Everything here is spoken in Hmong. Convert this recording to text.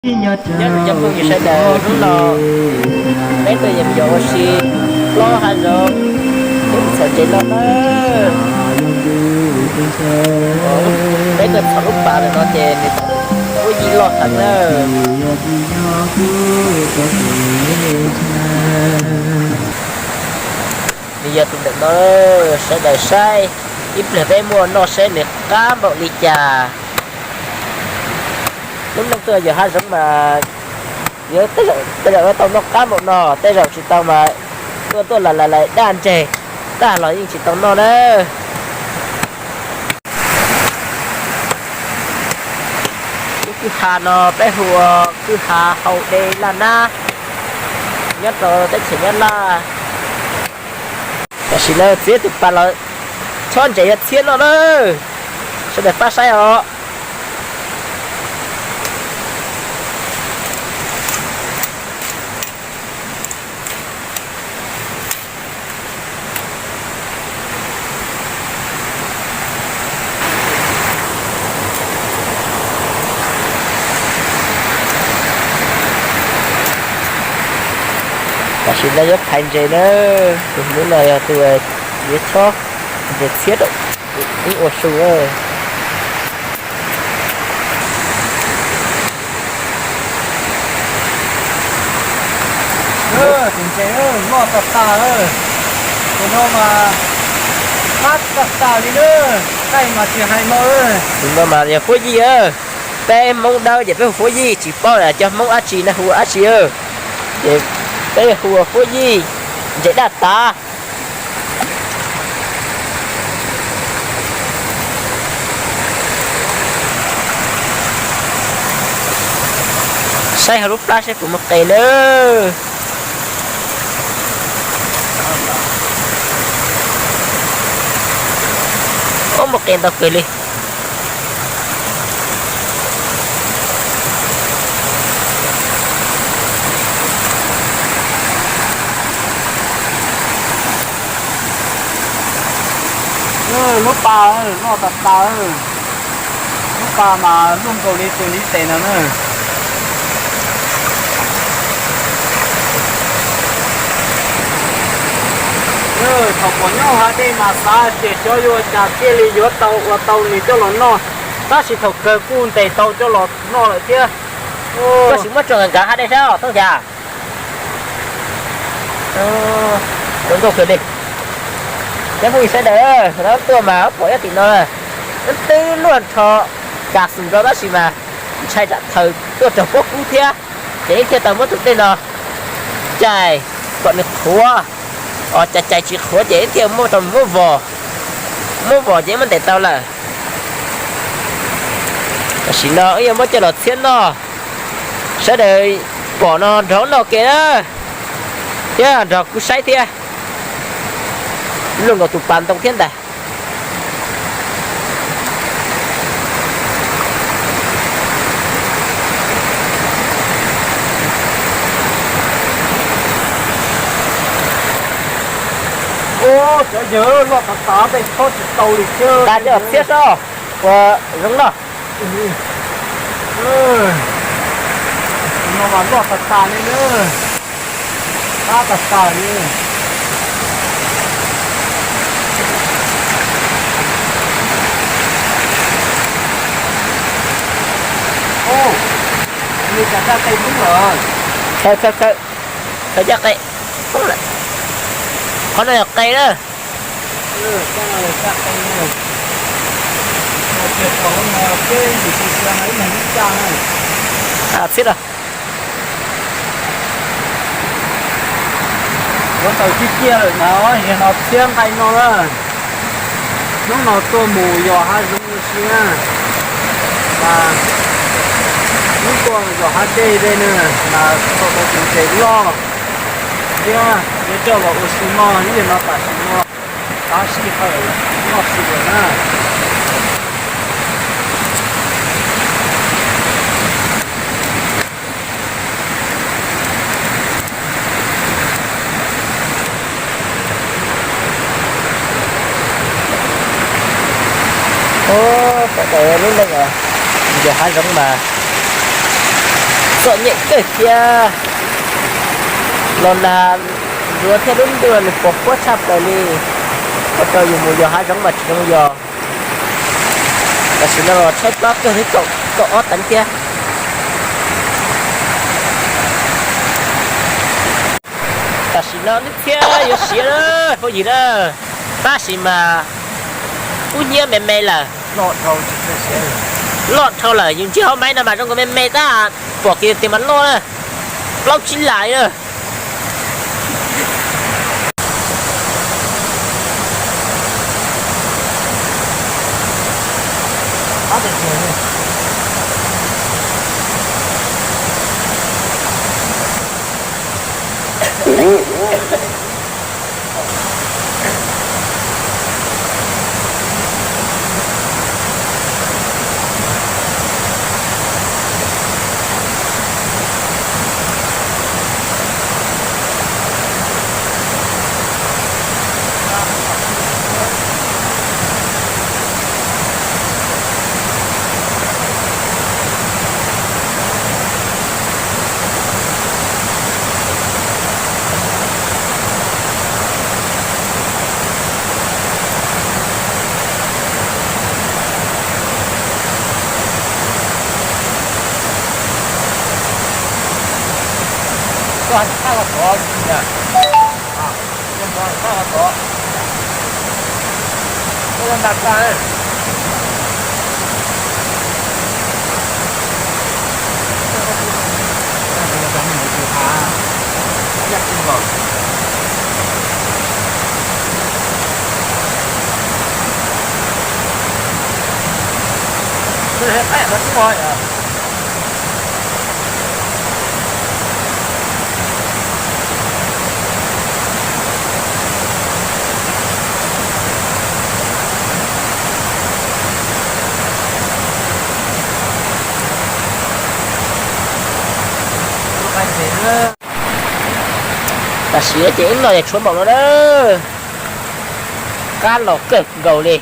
Nyob zoo cov phooj ywg sawv daws, hnub no peb tuaj yeem yos ua si plaub hav zoov, peb txhom tsev no na. Peb tuaj txhom lub pas ntawm no ces nws huab yij loj heev na. Nws yog tus ntawm no, sawv daws saib, ib pliag peb muab noj saib nws qab npaum li cas. Lub neej tuaj yos hav zoov mas yuav tej zaum yuav tau noj qab npaum no, tej zaum tsis tau mas tuaj tuaj lais lais lais daj ntseg tag los yeej tsis tau noj na. Lub kwj ha no peb hu ua kwj ha Hau De Laj Nab, nyob rau teb chaws Nyab Laj. Tam sim no txiav tus pas los chob ntses yuav txhiab noj na, sawv daws pab saib os. Tam sim no yuav phais ntses na, tus hnub no yog tus yuav chob ntses txhiab rau ib ua su. Tus ntses loj tas tas, tus no mas qab tas tas li na, qaij mas tsis hais no. Tus no mas yog fuab yij, peb Hmoob Dawb ces peb hu fuab yij, tsis paub cov Hmoob dab tsi na hu dab tsi, ces peb hu ua fuab yij, ntses daj tav. Saib hauv lub plab saib puas muaj qe nawb. Ub, muaj qe ntau kawg li. Lub pas loj tas tas, lub pas mas luaj nkaus li tus ntiv tes no na. Thaum pom nyob hav dej mas xav tias xyov yuav ua cas thiaj li yuav tau ua tau nws coj los noj, tab sis thaum kawg kuj ntes tau coj los noj lawm thiab. Koj sim muab tso nkawd hav dej saib os Tooj Xya. Zoo nkauj kawg li. Cov phooj ywg sawv daws, no tuaj mas pom nyob tim no, twb luaj nrho kas xus nrau tab sis mas ntshai tsam thaum tuaj raug pob kub thiab, ces ib thiaj tau muab tus dej no cais kom nws qhuav, os cais cais tsis qhuav ces ib thiaj muab tau muab vos, muab vos ces muab ntes tau lawm. Tam sim no wb yuav muab coj los txhiab noj, sawv daws pom no nrog noj ke na, thiab nrog kuv saib thiab. Luaj nkaus tus pas ntoo thiab ntag. Ub, cov yawg loj tas tas tej chob tsis tau li thiab. Tas coj txhiab soj, ua zoo noj. No mas loj tas tas li na, qab tas tas li. Khaws, khaws, khaws, khaws caj qe poob lawm. Qhov no yog qe na. Txhiab os. Yuav tawm tiag tiag lawm mas, yog no txhiab nqaij no na. Hnub no tuaj mus yos hav zoov ua si na, mas hnub tuaj yos hav dej dej na, mas txog tau tus ntses loj thiab yuav coj los ua su noj, ib yam no tam sim no tab sis hawm noj su lawm na. Ub, sawv daws, lub neej yos hav zoov mas Txom nyem kawg thiab. Los nag ntuav thiab lub ntuj nws pos huab tshaj plaws li. Ua rau yus mus yos hav zoov mas tsis zoo yos. Tam sim no los tshaib plab kawg li, kaum ob teev thiab. Tam sim no lub txhiab yuav siav lawm phooj ywg na, tab sis mas kub hnyiab me me lawm. Loj dhau lawm, yus ntsib hauv maiv no mas zoo nkaus me me tab, pom kiag tias mas loj na, plaub tsib las li na. Koj hais txog qab qhov tod, koj hais txog qab qhov tod, koj nta tag. Tam sim no ces wb noj tshuav npaum no na. Qab los kawg nkaus li.